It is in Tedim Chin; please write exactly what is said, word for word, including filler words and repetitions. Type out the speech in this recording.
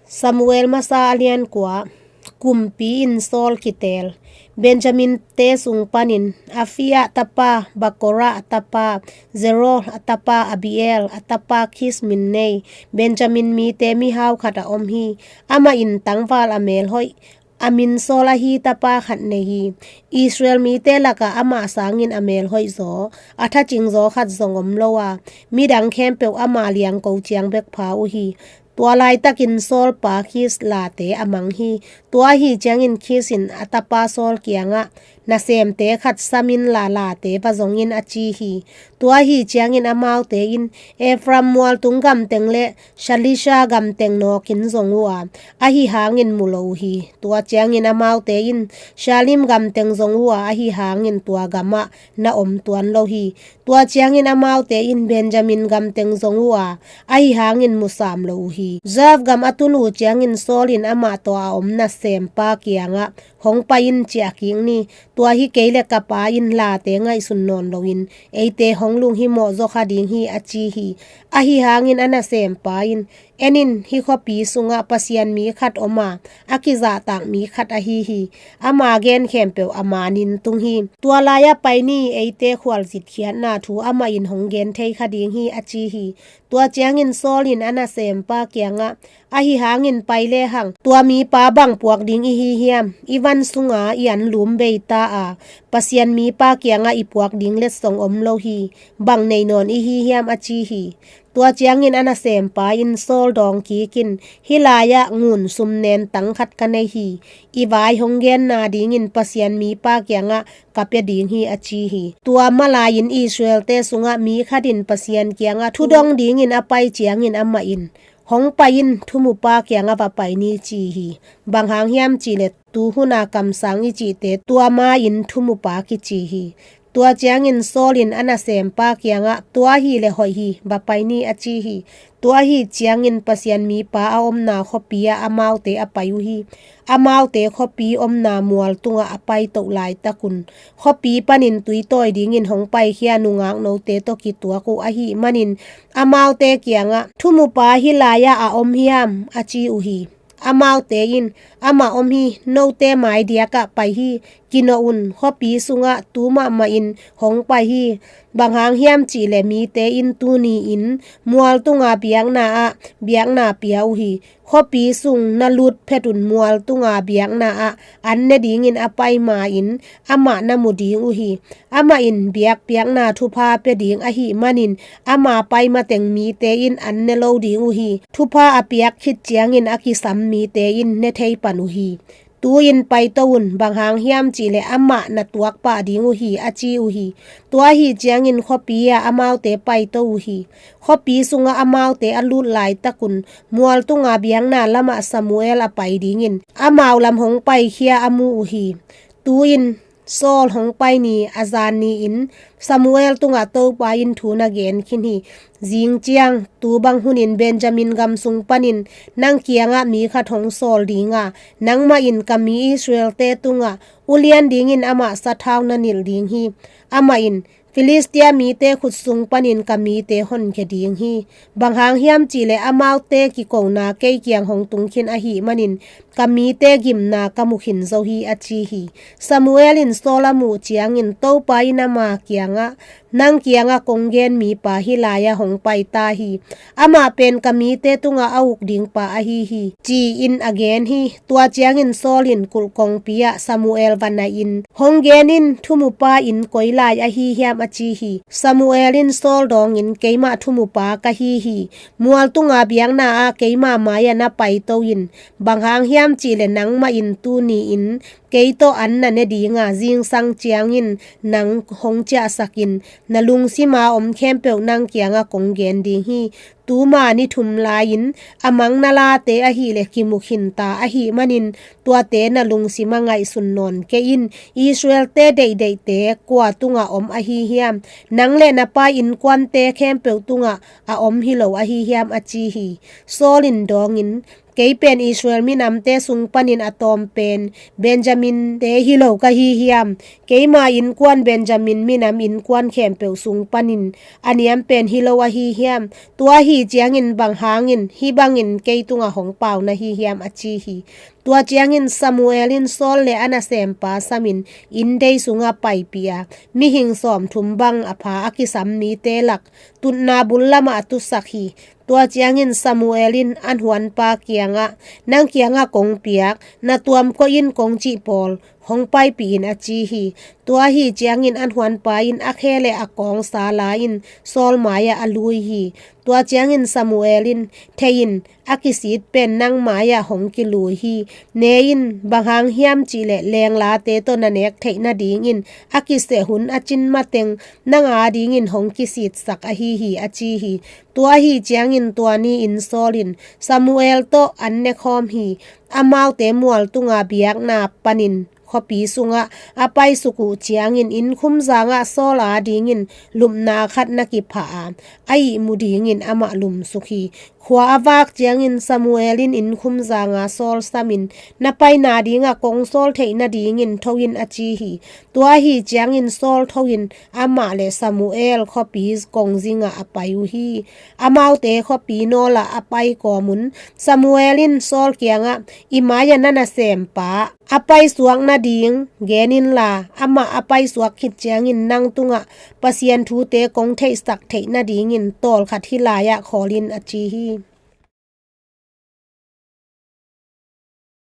Samuel masa a lian kua. Kumpi in Saul kiteel. Benjamin te sung panin Afia tapa, Bakora tapa, Zeror tapa, Abiel tapa Kis min nei Benjamin mite mihau khat a om hi. Amah in tangval a mel hoih, a min Saul ahi tapa khat nei hi. Israel mite lakah amah sangin a mel hoih zaw, a thacing zaw khat zong om lo a, midang khempeuh amah liangko ciang bek pha uh hi. Tua laitakin Saul pa Kis late a mang hi. Tua ahi ciangin Kis in a tapa Saul kiangah, nasemte khat samin la late va zongin a ci hi. Tua ahi ciangin amaute in Ephraim mualtung gamteng le Shalisha gamteng nawkin zong uh a, ahi hangin mu lo uh hi. Tua ciangin amaute in Shalim gamteng zong uh a, ahi hangin tua gamah na om tuan lo hi. Tua ciangin amaute in Benjamin gamteng zong uh a, ahi hangin mu sam lo uh hi. Zaf gam a tun uh ciangin Saul in amah tawh a om nasempa kiangah, hong pai in ciah kik ni, tua hi kei le ka pa in late ngaihsun nawn loin eite hong lunghimawh zaw kha ding hi a ci hi. Ahi hangin a nasempa in, en in, hih khuapi sungah Pasian mi khat om a, a kizahtak mi khat ahi hi. Ama gen khempeuh a manin tung hi. Tua lai-ah pai ni, eite khualzin khiatna thu amah in hong gen thei kha ding hi a ci hi. Tua ciangin Saul in a nasempa kiangah, ahi hangin pai lehang tua mipa bang puak ding i hi hiam? I van sunga i anlum bei ta a, Pasian mipa kiangah i puak ding letsong om lo hi. Bang nei nawn i hi hiam a ci hi. Tua ciangin a nasempa in Saul dawng kikin, hih lai-ah ngun sum nen tang khat ka nei hi. I vai hong genna dingin Pasian mipa kiangah ka pia ding hi a ci hi. Tua malai-in Israel-te sungah mi khat in Pasian kiangah thu dong dingin a pai ciangin amah in, hong pai in, thumupa kiangah va pai ni ci hi. Bang hang hiam cihleh tu huna kamsang i cihte tua ma-in thumupa kici hi. Tua ciangin Saul in a nasempa kiangah, tua ahihleh hoih hi, va pai ni a ci hi. Tua ahi ciangin Pasian mipa a omna khuapi-ah amaute a pai uh hi. Amaute khuapi omna mual tungah a paitoh laitakun khuapi panin tuitawi dingin hong paikhia nungak note tawh kituak uh ahih manin amaute kiangah, thumupa hih lai-ah a om hiam a ci uh hi. Amaute in, amah om hi, note mai diakah pai hi, kinawh un, khuapi sungah tu mahmah in hong pai hi. Bang hang hiam cihleh mite in tuni-in mual tunga biakna ah biakna pia uh hi. Khuapi sung na lut phetun mual tunga biakna ah an ne dingin a pai ma-in amah na mu ding uh hi. Amah in biakpiakna thupha pia ding ahih manin ama pai mateng mite in an ne lo ding uh hi. Thupha a piak khit ciangin a kisam mite in ne thei pan uh hi. Tu-in paito un, bang hang hiam cihleh amah na tuak pah ding uh hi a ci uh hi. Tua ahi ciangin khuapi-ah amaute paito uh hi. Khuapi sungah amaute a lut laitakun mual tunga biakna lamah Samuel a pai dingin amau lam hong paikhia a mu uh hi. Tu-in Saul hong pai ni a zan ni-in Samuel tungah Topa in thu na gen khin hi. Zing ciang tu bang hunin Benjamin gam sung panin nang kiangah mi khat hong sawl ding a, nangmah in ka mi Israel-te tungah ulian dingin amah sathau na nilh ding hi. Amah in, Filistia mite khut sung panin ka mite honkhia ding hi. Bang hang hiam cihleh amaute kikona kei kiang hong tung khin ahih manin ka mite gimna ka mu khin zo hi a ci hi. Samuel in Saul a muh ciangin Topa in ama kiangah, nang kiangah kong gen mipa hih lai-ah hong pai ta hi. Amah pen ka mite tungah a uk dingpa ahi hi, ci-in a gen hi. Tua ciangin Saul in kulh kongpi-ah Samuel va nai-in, hong gen in, thumupa in koi lai ahi hiam a ci hi. Samuel in Saul dawngin, keimah thumupa ka hi hi. Mual tunga biakna ah keimah mai-ah na paito in. Bang hang hiam cihleh nangmah in tuni-in kei tawh an na ne dinga, zingsang ciangin nang hong ciahsakin, na lungsima om khempeuh nang kiangah kong gen ding hi. Tuma ni thum lai-in a mang na late ahihleh kimu khin ta ahih manin tuate na lungsima ngaihsun nawn kei in. Israel-te deihdeihte kua tungah om ahi hiam? Nang le na pa innkuante khempeuh tungah a om hi lo ahi hiam a ci hi. Saul in dawngin, Kei pen Israel minamte sung panin a tawm pen Benjamin-te hi lo ka hi hiam? Keima innkuan Benjamin minam innkuan khempeuh sung panin a niam pen hi lo ahi hiam? Tua ahi ciangin bang hangin hih bangin kei tungah hong pau na hi hiam? a ci hi. Tua ciangin Samuel in Saul le a nasempa samin inndei sungah paipih a, mihing sawmthum bang a pha a kisam mite lak tutna bul lamah a tutsak hi. Tua ciangin Samuel in a huanpa kiangah, "Nang kiangah kong piak, na tuamkoih in kong cih pawl hong paipih in," a ci hi. Tua ahi ciangin a huanpa in a khe le a kawngsa la-in Saul mai-ah a lui hi. Tua ciangin Samuel in, "Thei in, a kisit pen nang mai-ah hong kilui hi. Ne in, bang hang hiam cihleh lenglate tawh na nek theih nadingin a kiseh hun a cin mateng nang adingin hong kisitsak ahi hi," a ci hi. Tua ahi ciangin tua ni-in Saul in Samuel tawh an nekhawm hi. Amaute mual tunga biakna panin khuapi sungah a paisuk uh ciangin innkhumzangah Saul adingin lupna khat na kiphah a, a ihmu dingin amah lumsuk hi. Khua a vak ciangin Samuel in innkhumzanga Saul samin, "Na paina dingah kong sawl theih nadingin tho in," a ci hi. Tua ahi ciangin Saul tho in amah le Samuel khuapi kongzingah a pai uh hi. Amaute khuapi nawlah a pai kawmun Samuel in Saul kiangah, "I mai-ah na nasempa a paisuak nading gen inla, amah a paisuak khit ciangin nang tungah Pasian thute kong theihsak theih nadingin tawlkhat hih lai-ah khawl in," a ci hi.